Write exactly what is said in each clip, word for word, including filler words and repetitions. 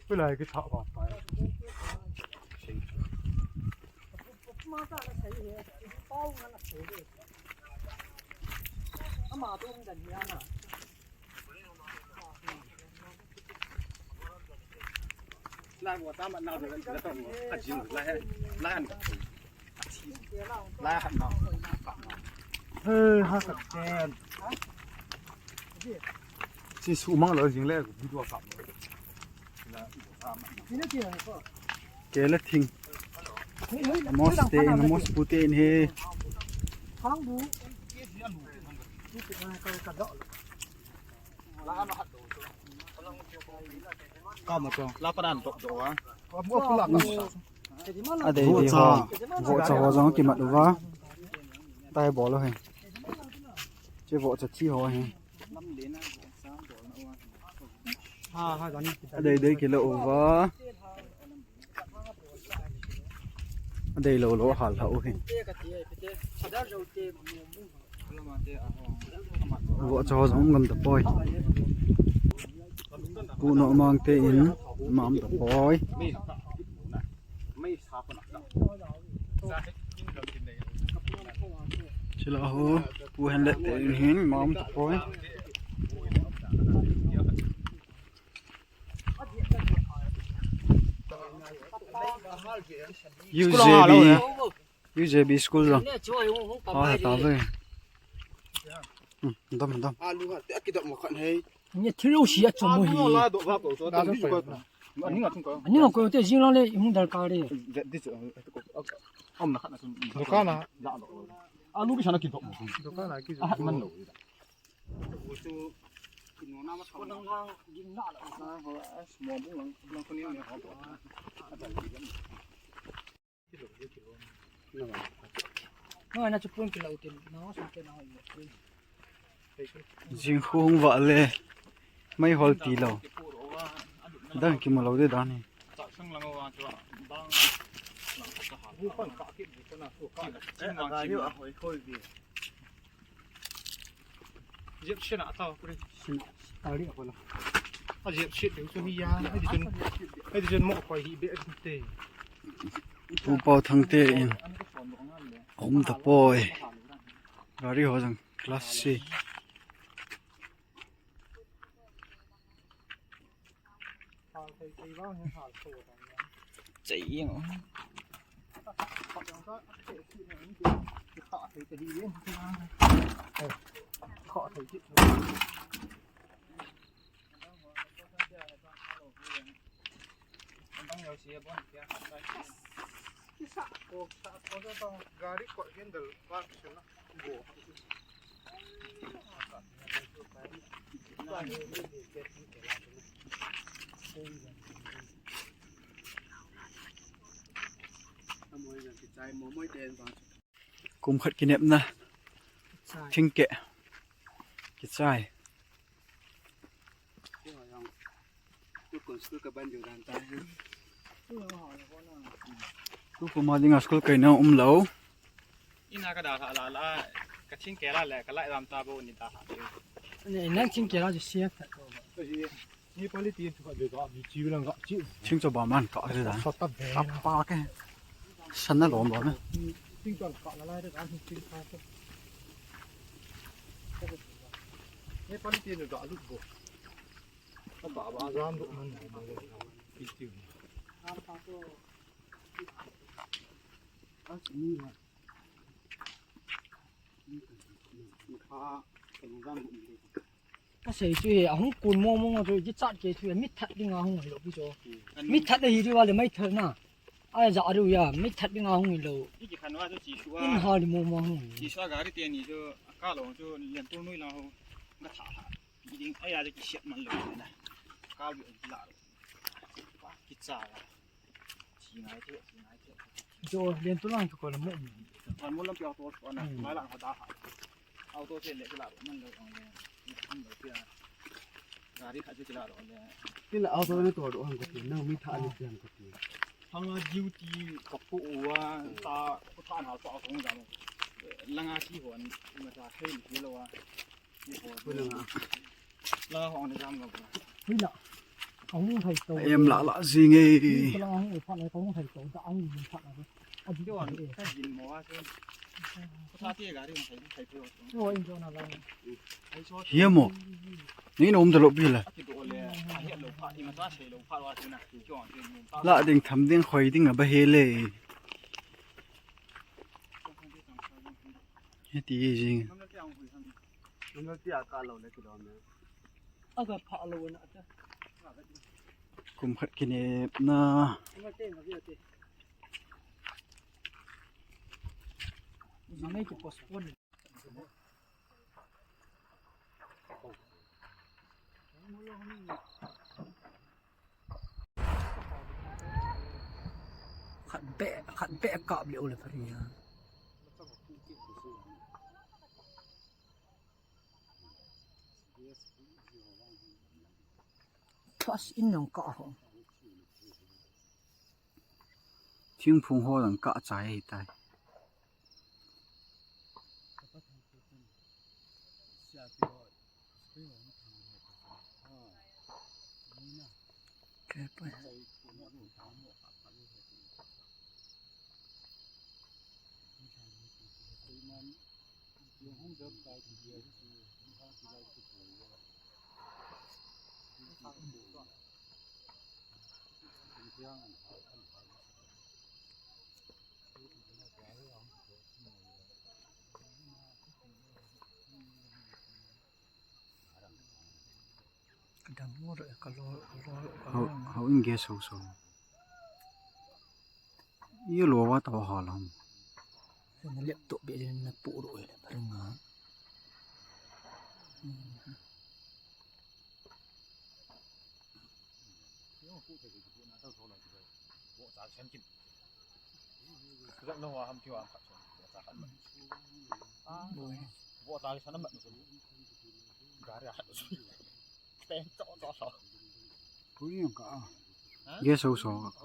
Pulai ki thah ba pai. Hey, ha ka chen. Si su mang lo jing le video ka. Ke le thing. Amos te in, Amos pu te in he. Ka ma to. La pa dan to to a. Adei dei ho. Vohcha ho jong kimat uva. Tai bol u hi. Che vohcha thi ho hi. Adei dei kila uva. Adei lou lou hal ha u hin. Vohcha ho jong um gam tapoi. Pu Nomang te in um tapoi. Chila ho, Pu Henlet te in hin um tapoi. U J B, U J B school jong. Ha, ha, ta ve. Hmm, dam, dam. Alu ha, te akidam mo khat hei. Ni thilo si a chom mo hi. Ani nga ko te jing lo le hung dal ka le. Dukan a. Alu ki sana kidam mo. Dukan a ki. Ah, man lo. Jing hung vah le mei hol ti lou. Dang kimu lou de dan hi. Jep sena ta kuri. Sena ta ri ko la. A jep set deu chu hi ya. Hei ti chun, hei ti chun mo koi hi be te. Pu Pau Thang te in um tapoi. Gari ho jong class C. Chei jeng. Gari ko handle park sena. Kum khat kinepna. Thingkeh. Kichai. Tukum a dinga school kaina umlou. Ina ka dalha la la, ka thingkeh la le, ka lai lam ta bo ni dalha. Ni nang thingkeh la ju sia ta ko. Ni pali ti tu ka de ga, ni chi lang ga chi. Thingcho ba man ka de da. Sa ta be. Pa ke. Sana lom lom na. Thingcho ka la la de ga, thingcho ka. Ni pali ti ga lu bo. Ba ba jam du man. Ka sei chu hi, ahung kun mo mo chu, kichat kei chu, mi that ding ahung hi lo pi chu. Mi that hi chu, vale mai that na. Ai ja ru ya, mi that ding ahung hi lo. In ha di mo mo ahung. Chi sa gari te ni chu, ka lo chu, lian tu nui la ho. Nga tha ha. Ding, ai ya ki siat man lo na. Ka bi la. Kicha. Chi ngai the, chi ngai the. Jo, lian tu lang ko la mo. An mo lam pi auto ko na. Hmm. Mai lang ha da ha. Auto se le la man lo ang le. An lo pia. Gari kha chu la lo le. Ti la auto ne to do ang ko ti. Nang mi tha ni pian ko ti. Hanga duty ka pu uwa ta ko tha na pa ko ga mo. Langa ki hon, ima ta thei ni lo a. Ki hon. Langa. Langa hon ni jam ga. Hui la. Ka hung thei to. Em la la jing e. Ka la hung phat la ka hung thei to. Ka hung phat la. A di hon. Ka din mo a ke. Ka ta ti ga ri hung thei thei thei. Oi, jo na la. Hiam mo. Ni nom ta lo pi la. La ding tham ding khoi ding a ba he le. Heti jing. Kum khat kinepna. Khat beh, khat beh kap leh u le pha ria. Thas in nong kah ho. Thingphung ho nong kah chai ahi tai. Ka dam mo re, ka lo, ka lo, ka lo. Hao, hao in guest house ho. Ye lo wa ta ha lam. Na laptop be na pu ro le, pha ringa. Guest house ho. Ka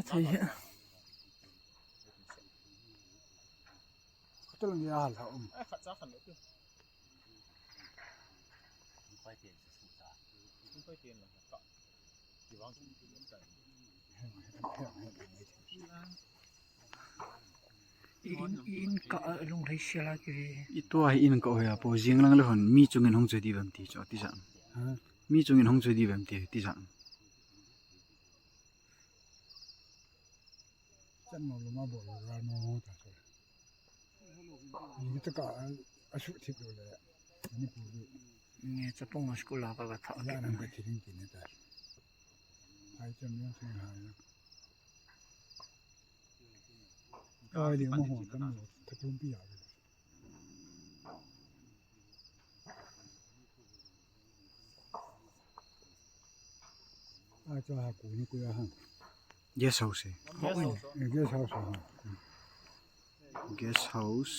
thei e. Ka tol nge a hal ha um. In, in ka a lung rei sia la ki ve. I tua hi in ka o ya po jing lang le hon mi chungin hung che di bam ti cho ti sa. Ha? Mi chungin hung che di bam ti ti sa. Chan no lo ma bo lo ra no ta so. Ni ta ka a su thip lo le. Ni pu ni. Nge chapang a school a ka ka tha. Ya nan ka thi ring ti ne ta. Hai chan no se hai. Ai, dia mo ho tam lo, ta tum pi ya. Ai, cha ha ku ni ku ya ha. Guest house e. Guest house. Eh, guest house ha. Guest house.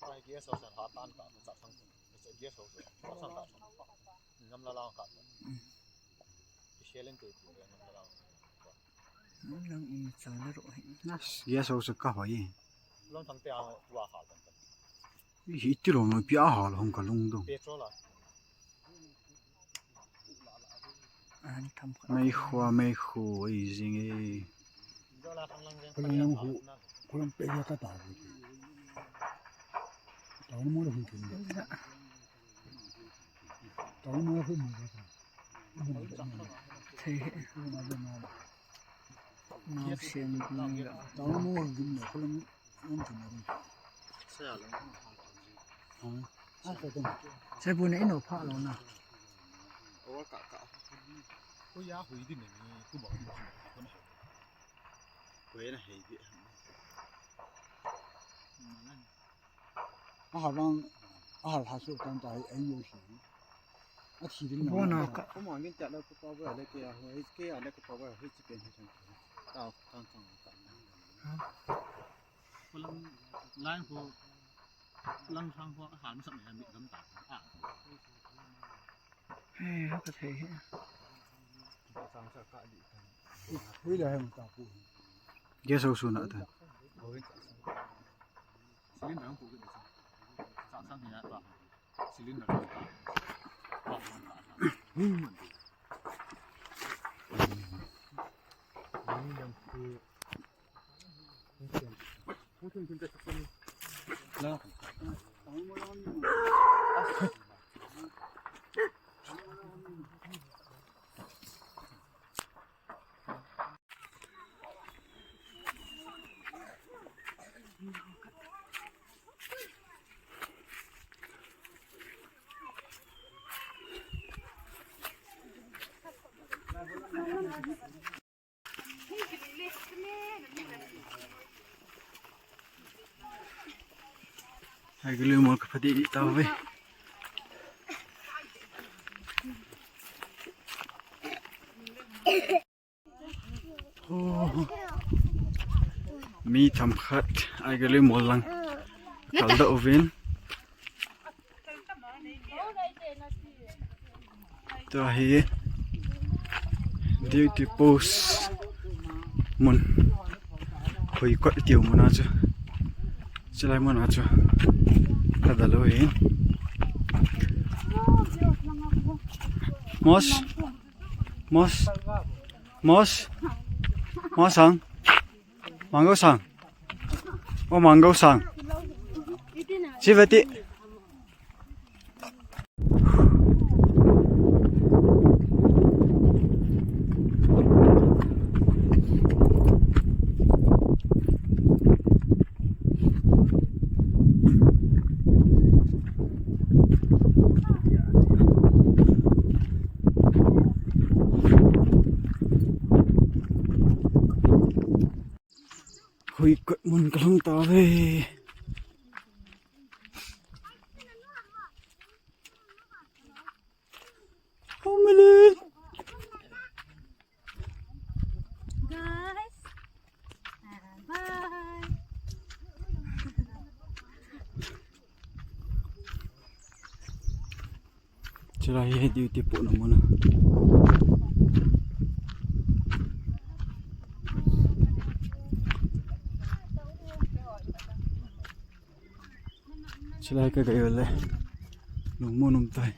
Ai, guest house ha tan ka, cha sang. Guest house. Cha sang ka. Nam la la ka. Ki shelen te ki nam la la. Nang in cha na ro hi. Nas, guest house ka hoi. Long thang te a tua ha tan. Hi ti lo no pi a ha lo hong ka lung dong. Petrol a. An tham kha. Mai khua, mai khu, ei jing e. Khulang lang khu, khulang pe ya ka ta. Ta mo lo hong kin. Ta mo lo hong mo. Thei he. Nang sian ni la. Sai bu ne ino pha lo na. Ahal vang, ahal ha su tan ta ai yo si. A thi din na. Bona ka. Ko ma ngin ta la ko pa ba le ke a ho, ke a le ko pa ba, he chi pen he chan. Ta kan kan ta. Ha? Kulang line ko, kulang sang ko, ahan sa mi, mi gam ta. Ah. Hey, ka thei he. Hui la hem ta pu. Gas ho suna ta. Silin dang pu ke. Sa sang ni na ta. Silin dang ta. Ai, ka lungmol ka phadi di tauve. Oh. Mi themkhat ai ka lungmol lang kaldoh uvin. Tua hi duty post mun, Huikot tiu muna chu. Chulai muna chu ka dalou hi. Mos, mos, mos, mos sang. Mango sang. O mango sang. Siveti. Huikot mun kalhung tauve. Family. Guys. Bye. Chulai hi duty post na muna. Chulai ka gai le. Lungmon um tai.